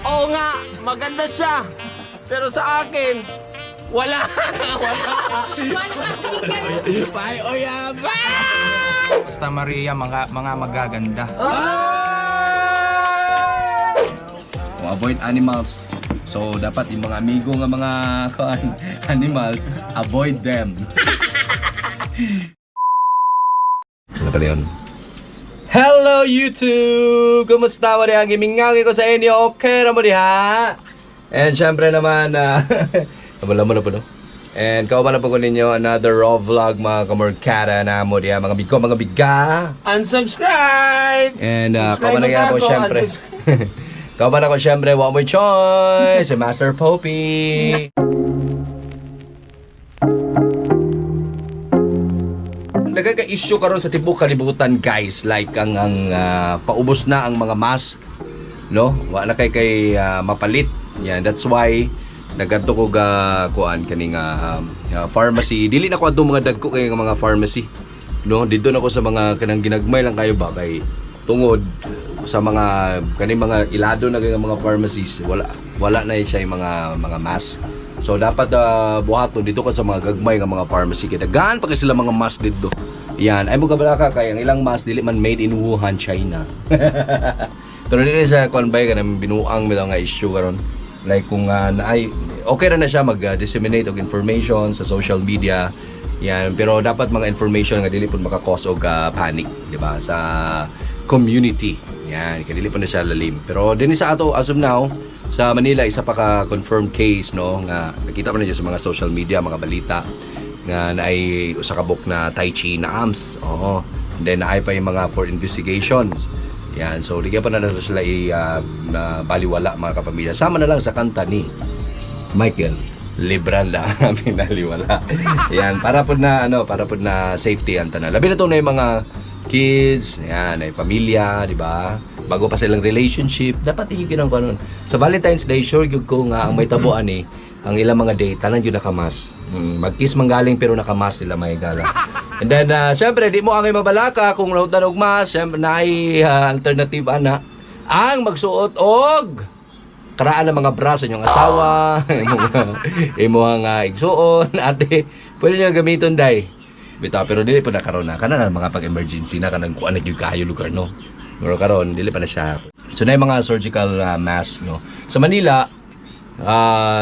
Oo nga, maganda siya. Pero sa akin, wala. Wala. Wala kang single. Bye, Oya. Bye! Basta Maria, mga magaganda. Kung avoid animals. So dapat yung mga amigo nga mga kuan, animals, avoid them. Ano pala yun? Hello YouTube! Kumusta mo diha? Gimingagi ko sa inyo. Okay ra mo diha? And syempre naman, wala mo na po, no? And kauban na po ko ninyo another raw vlog, mga kamorkada na mo diha. Mga bigo, mga biga. Unsubscribe! And Subscribe kauban na mo sa po ako, syempre. unsubscribe. Kauban ako syempre, one more choice, si Master Popey. Nagkaka-issue karon sa tibuok kalibutan, guys, like ang paubos na ang mga mask, no? Wa na kay kay mapalit. Yan, that's why nagadto ko ga kuan kaning pharmacy. Dili na ko adto mga dagko kay nga mga pharmacy, no? Didto na ko sa mga kanang ginagmay lang kayo ba kay tungod sa mga kaning mga ilado na kay nga mga pharmacies, wala wala na siya yung mga mask. So dapat buhaton dito ka sa mga gagmay nga mga pharmacy kay daghan pa kay sila mga mask didto. Yan, ay mo kabala ka kay ang ilang mask dili man made in Wuhan, China. Pero dili sa kuan bay kanang binuang bitaw nga issue karon. Like kung naay okay ra na siya mag disseminate og information sa social media. Yan, pero dapat mga information nga dili pud maka-cause og panic, di ba? Sa community. Yan, kay dili pa na siya lalim. Pero dinhi sa ato as of now sa Manila, isa pa ka confirmed case, no, nga nakita pa na siya sa mga social media, mga balita nga naay usa ka book na Tai Chi na AMS. Oo. And then naay pa yung mga for investigation. Yan, so di pa na nato sila i na baliwala, mga kapamilya. Sama na lang sa kanta ni Michael Libranda, pinaliwala. Yan, para po na ano, para po na safety ang tanan. Labi na to na yung mga kids, yan, ay pamilya, di ba? Bago pa silang relationship, dapat yung ginang kanon. Sa Valentine's Day, sure gyud ko nga ang may tabuan eh, ang ilang mga date, tanan gyud nakamas. Mag-kiss man galing pero nakamas sila may gala. And then, syempre, di mo angay mabalaka kung lahutan og mask, syempre naay alternative ana ang magsuot og karaan ng mga bra sa inyong asawa, imong imong igsuon, ate. Pwede niyo gamiton day. Bitaw, pero dili pa na karon na kana na mga pag-emergency na kanang kuan na gyud kaayo lugar, no. Pero karon dili pa na siya. So na yung mga surgical mask, no. Sa Manila,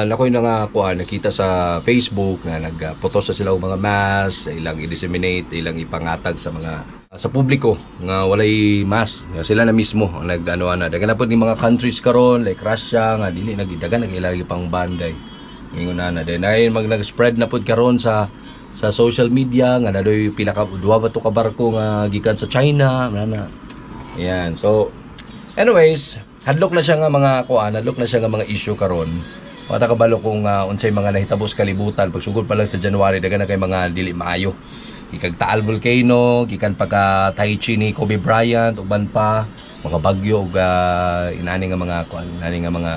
nakoy na nga kuan nakita sa Facebook nga nagpotos na sila og mga mask, ilang i-disseminate, ilang ipangatag sa mga sa publiko nga walay mask. Nga sila na mismo ang nag-ano ana. Dagan na pod ni mga countries karon like Russia nga dili nagidagan nag ilang pang banday. Ingon na na then ay mag nag-spread na pod karon sa social media nga nadoy pila ka duha ba to ka barko nga gikan sa China na. Ayan. So, anyways, hadlok na siya nga mga kuan, hadlok na siya nga mga issue karon. Wala kabalo kung unsay mga nahitabo sa kalibutan pagsugod pa lang sa January, dagan na kay mga dili maayo. Gikag Taal Volcano, gikan pagka Tai Chi ni Kobe Bryant, uban pa mga bagyo ug inani nga mga kuan, inani nga mga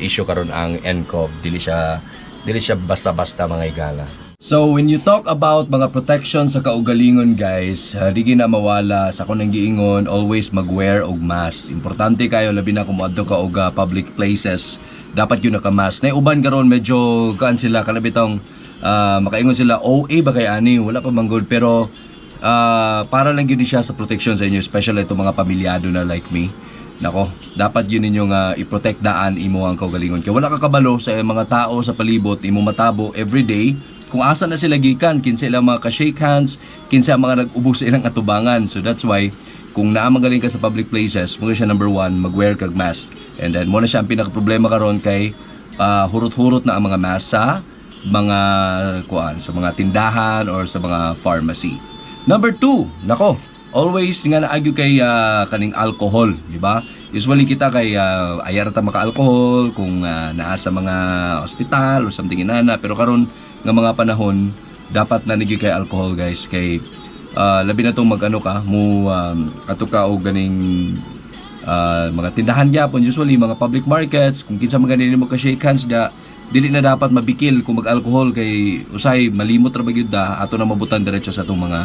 issue karon ang NCOV. Dili siya basta-basta, mga igala. So when you talk about mga protection sa kaugalingon, guys, di na mawala sa akong giingon, always mag-wear og mask. Importante kayo labi na kung moadto ka og public places, dapat yun naka-mask. Na uban karon medyo kaan sila kana bitong makaingon sila OA ba kay ani, wala pa man good, pero para lang yun siya sa protection sa inyo, especially itong mga pamilyado na like me. Nako, dapat yun ninyong i-protect daan imo ang kaugalingon. Kaya wala ka kabalo sa mga tao sa palibot, imo matabo every day kung asa na sila gikan, kinsa ilang mga ka-shake hands, kinsa ang mga nag-ubo sa ilang atubangan. So that's why kung naa magaling ka sa public places, mo siya number one, mag-wear kag mask. And then mo na siya ang pinaka-problema karon kay hurot-hurot na ang mga mask sa mga kuan, sa mga tindahan or sa mga pharmacy. Number two, nako, always nga naagyo kay kaning alcohol, di ba? Usually kita kay ayar ta maka-alcohol kung naa sa mga ospital or something inana, pero karon nga mga panahon dapat na nagyud kay alcohol, guys, kay labi na tong mag-ano ka mo ato ka og ganing mga tindahan gyapon, usually mga public markets, kung kinsa man gani mo ka shake hands da, dili na dapat mabikil kung mag-alcohol kay usay malimot ra ba gyud da ato na mabutan diretso sa atong mga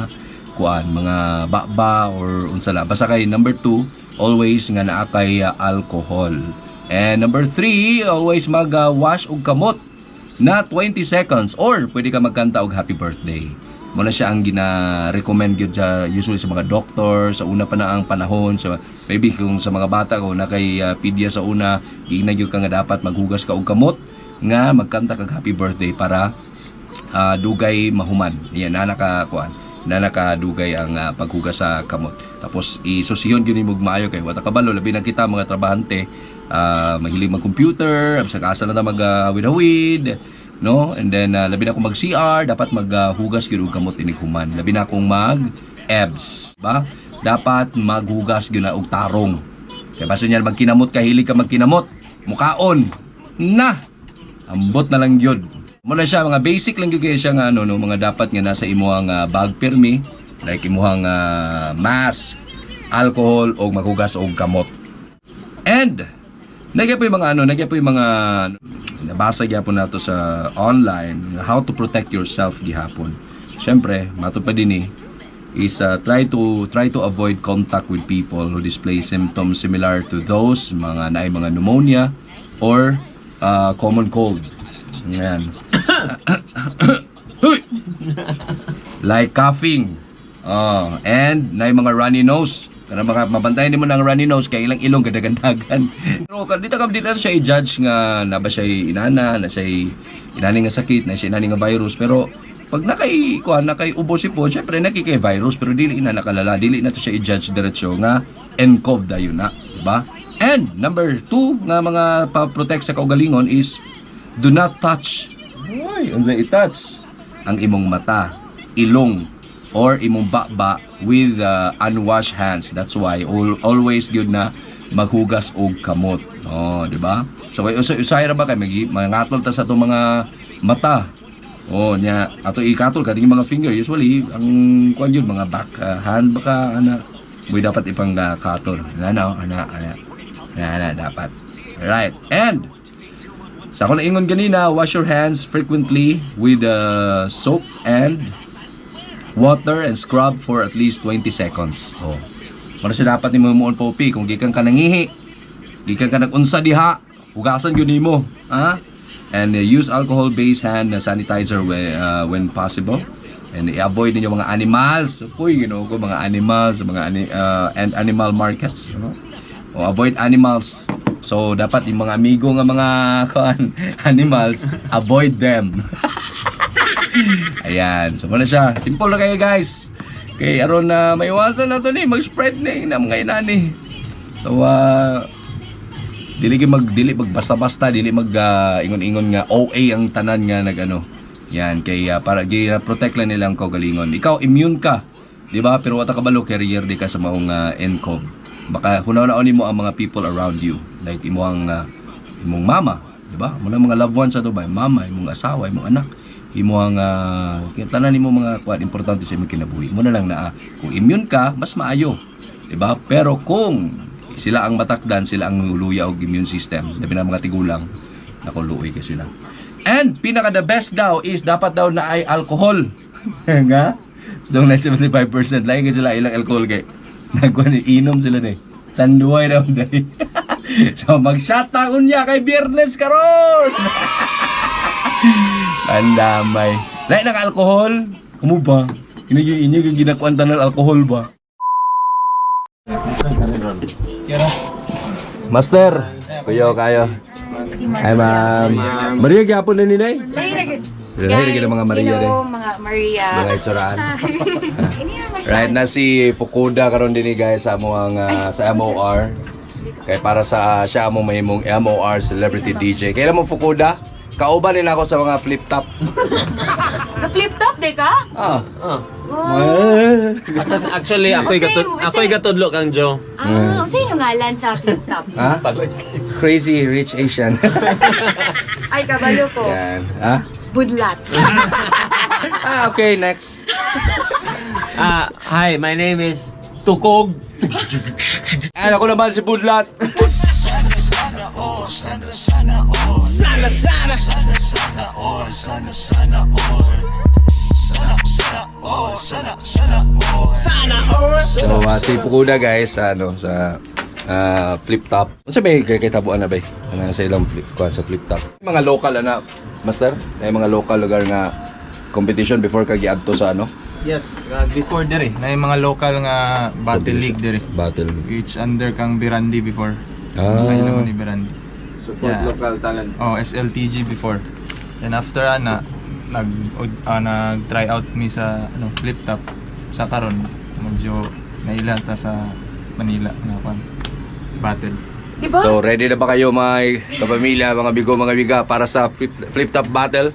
kuan, mga baba or unsa la. Basta kay number two, always nga naa kay alcohol. And number three, always mag-wash og kamot na 20 seconds or pwede ka magkanta og happy birthday. Mao na siya ang gina-recommend gyud sa usually sa mga doctor sa una pa na ang panahon, sa maybe kung sa mga bata ko na kay pedia sa una, giingnan gyud ka nga dapat maghugas ka og kamot nga magkanta kag happy birthday para dugay mahuman. Yan na naka kuan na nakadugay ang paghugas sa kamot. Tapos isusihon gyud nimo og maayo kay wala kabalo, labi na kita mga trabahante, mahilig mag-computer, sa asa na ta mag hawid, no? And then labi na kung mag CR, dapat maghugas gyud og kamot inig human. Labi na kung mag abs, ba? Dapat maghugas gyud na og tarong. Kay basin yan magkinamot ka, hilig ka magkinamot, mukaon na. Ambot na lang yun. Muna siya, mga basic lang yun kaya siya nga, ano, no, mga dapat nga nasa imuhang bag pirmi, like imuhang mask, alcohol, o maghugas og kamot. And, nagya po yung mga ano, nagya po yung mga nabasa gyapon nato sa online, how to protect yourself gihapon. Siyempre, mato pa din eh, is try to avoid contact with people who display symptoms similar to those mga naay mga pneumonia or common cold. Yan. Huy! Like coughing. Oh, and naay mga runny nose. Kana mga mabantayan nimo ng runny nose kay ilang ilong gadagandagan. Pero dito ka dito na siya i-judge nga na ba siya inana, na siya inani nga sakit, na siya inani nga virus, pero pag nakay kuan, nakay ubo si po, syempre nakikay virus pero dili na nakalala, dili na to siya i-judge diretso nga nCoV dayon na, di ba? And number two nga mga pa-protect sa kaugalingon is do not touch. Ay, unsa i-touch? Ang imong mata, ilong, or imong baba with unwashed hands. That's why always good na maghugas og kamot. Oh, di ba? So kay usay ra ba kay mangatol ta sa atong mga mata. Oh, nya ato ikatol kading mga finger, usually ang kuan yun mga back hand baka ana mo dapat ipang katol. Ana ana ana. Ana dapat. Right. And sa ako naingon ganina, wash your hands frequently with soap and water and scrub for at least 20 seconds. Oh. Para siya dapat nimo muon popi kung gikan ka nangihi, gikan ka nag-unsa diha, hugasan gyud nimo, ha? And use alcohol-based hand sanitizer when possible. And i-avoid ninyo mga animals. Uy, you know ko mga animals, mga and animal markets, no? O avoid animals. So dapat yung mga amigo nga mga kuan animals, avoid them. Ayan. So, muna siya. Simple na kayo, guys. Kay aron na maiwasan na to ni mag-spread ni na mga inani. So, dili kay mag dili mag basta-basta, dili mag ingon-ingon nga OA ang tanan nga nagano. Yan kay para gi protect lang nilang kaugalingon. Ikaw immune ka, di ba? Pero wala ka kabalo carrier di ka sa maong nCoV. Baka hunaw-naon nimo ang mga people around you, like imong imong mama, di ba? Muna mga loved ones ato ba, mama, imong asawa, imong anak, imong tanan nimo mga kuan importante sa imong kinabuhi. Muna lang na kung immune ka, mas maayo. Di ba? Pero kung sila ang matakdan, sila ang luya og immune system, labi na mga tigulang, nako, luoy kay sila. And pinaka the best daw is dapat daw na ay alcohol. Nga? So, na 75% lain kay sila ilang alcohol kay nagkuan inom sila ni. Tanduay daw dai. So mag-shot ta unya kay Biyernes karon. Andamay. Lain ng alcohol. Kumo ba? Inyo inyo yung ginakuan tanan alcohol ba? Kira. Master, kuyo kayo. Hi, ma'am. Maria gyapon na ni Nay. Lahi ra mga Maria you rin. know, mga Maria. Mga itsuraan. Ini naman siya. Right na si Fukuda karon dinhi guys sa among sa MOR. Kay para sa siya among mahimong MOR celebrity DJ. Kailan mo Fukuda? Kauban nila ako sa mga flip top. Na-flip top, di ka? Ah. Ah. Ah. Actually, ako'y ako'y gatudlo kang Joe. Ah, unsa inyong ngalan sa flip top? Ha? Crazy Rich Asian. Ay, kabalo ko. Yan. Ha? Budlat. Ah, okay, next. Ah, hi, my name is Tukog. And ako naman si Budlat. Sana all, sana sana all. Sana sana sana all, sana sana all. Sana sana all, sana sana all. Sana all. So, si Fukuda guys, sa ano, sa Flip top. Unsa may kay kitabuan na bay? Ano sa ilang flip kuan sa flip top. Mga local ana, master, ay mga local lugar nga competition before ka giadto sa ano? Yes, before dere, na yung mga local nga battle league dere. Battle. Which under kang Birandi before. Ah. Kailan mo ni Birandi. Support Yeah. local talent. Oh, SLTG before. Then after ana nag try out mi sa ano flip top sa karon medyo nailata sa Manila nga kwan battle. Di ba? So ready na ba kayo mga kapamilya, mga bigo, mga biga para sa flip top battle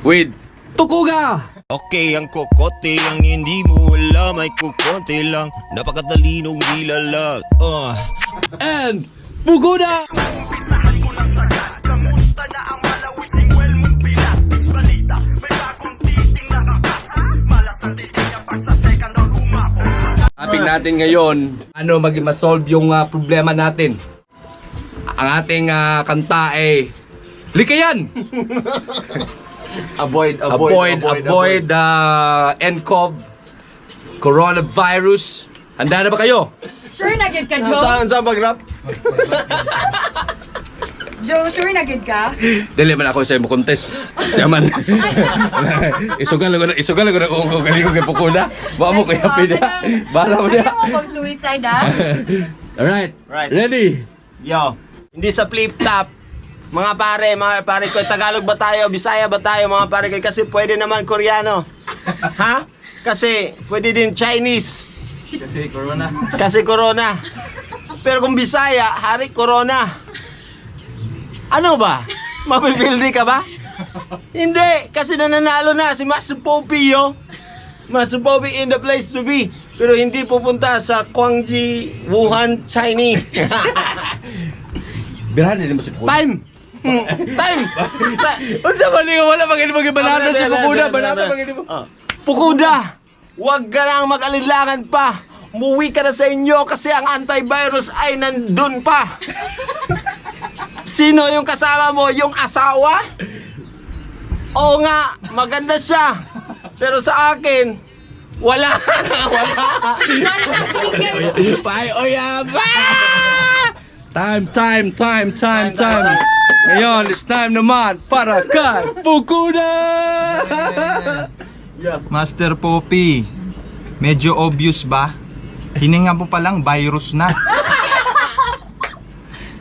with Tukuga? Okay, ang kokote ang hindi mo alam ay kukonti lang. Napakatalinong nilalang. And Fukuda! Topic natin ngayon, ano mag solve yung problema natin. Ang ating kanta ay Likayan! Avoid, avoid, Avoid, avoid, nCoV, coronavirus. Handa na ba kayo? Sure na gid ka, Joe? Saan sa pag-rap? Joe, sure na gid ka? Dili man ako sa imo contest. Siya man. Isugal ko na kung galing ko kay Pukuna. Wa mo kaya pida. Bala mo niya. Ayaw mo pag-suicide, ah. Alright. Right. Ready? Yo, hindi sa flip top. Mga pare ko, Tagalog ba tayo, Bisaya ba tayo, mga pare ko? Kasi pwede naman Koreano. Ha? Kasi pwede din Chinese. Kasi corona. Kasi corona. Pero kung Bisaya, hari corona. Ano ba? Mapipildi ka ba? Hindi, kasi nananalo na si Master Poppy, yo. Master Poppy in the place to be. Pero hindi pupunta sa Guangxi, Wuhan, Chinese. Birahan din mo si Pukuna. Time! Time! Unsa man ni wala man gini banata si Pukuna, banata man gini mo. Ah. Pukuda! Huwag ka nang mag-alinlangan pa! Umuwi ka na sa inyo kasi ang antivirus ay nandun pa! Sino yung kasama mo? Yung asawa? Oo nga, maganda siya. Pero sa akin, wala. Wala. Bye, oyaba! Time, time, time, time, time. Ngayon, it's time naman para kay Pukuna! Master Poppy, medyo obvious ba? Hininga mo palang virus na.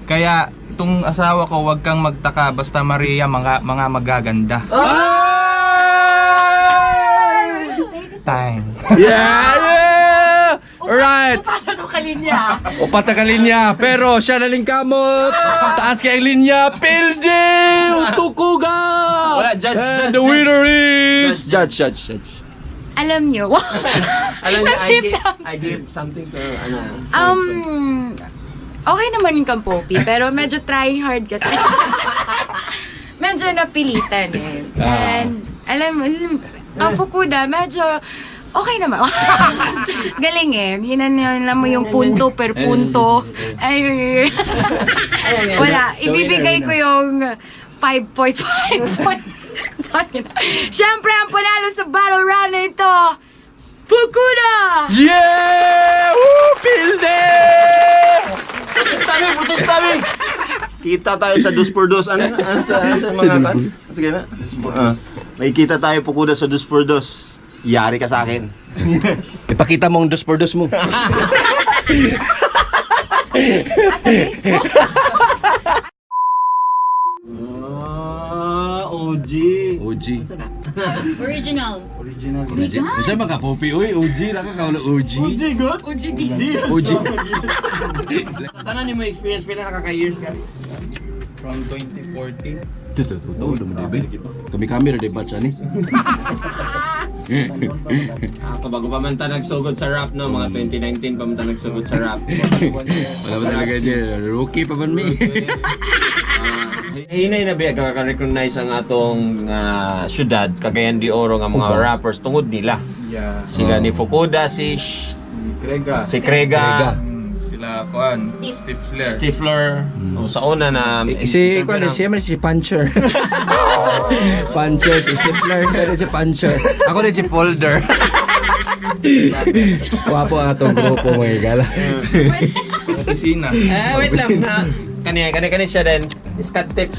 Kaya itong asawa ko, wag kang magtaka basta Maria mga magaganda. Time. Yeah! Yeah! Alright! Para ko kalinya. Upat ka linya, pero siya na kamot. Taas kay linya, Pilde! Utukuga! Wala, judge, And judge, the winner is... Judge, judge, judge. Alam nyo. Alam niyo, Na-flip top. I give something to, ano. Okay naman yung Kampopi, pero medyo trying hard kasi. Medyo napilitan eh. Ah. And, alam mo, ang Fukuda, medyo okay naman. Galing eh. Yun alam mo yung punto per punto. Ay, wala. Ibibigay ko yung 5.5 points. Siyempre, ang panalo sa battle round na ito, Fukuda! Yeah! Woo! Pilde! Protest namin! Protest namin! Kita tayo sa dos por dos. Ano? Ano sa mga kan? Sige na. Ah, may kita tayo Pukuda sa dos por dos. Yari ka sa akin. Ipakita mo ang dos por dos mo. Ah, OG. OG. Original. Original. OG. Unsa man ka Poppy? Uy, OG ra ka kaula OG. OG good? OG D. OG. Tanan ni mo experience pila nakaka-years ka? From 2014. Tuto, tuto, tuto, Kami kami ra batch ani. Ako bago pa man ta nagsugod sa rap no, mga 2019 pa man ta nagsugod sa rap. Wala ba talaga dyan? Rookie pa man mi. Ah, hinay na ba ka-recognize ang atong syudad, Cagayan de Oro nga mga Uba. rappers tungod nila. Yeah. Sila Oh. ni Fukuda, si Si Krega. si Krega, Krega. Sila kuan, Steve. Stifler. Stifler. Oh, sa una na Si kuan si man si Puncher. Puncher si Stifler, siya rin si Puncher. Ako rin si Folder. Wapo ang atong grupo mga gala. Pwede. Opisina. Ah, wait lang. Ha. Kani, kani, kani siya din. Scotch tape.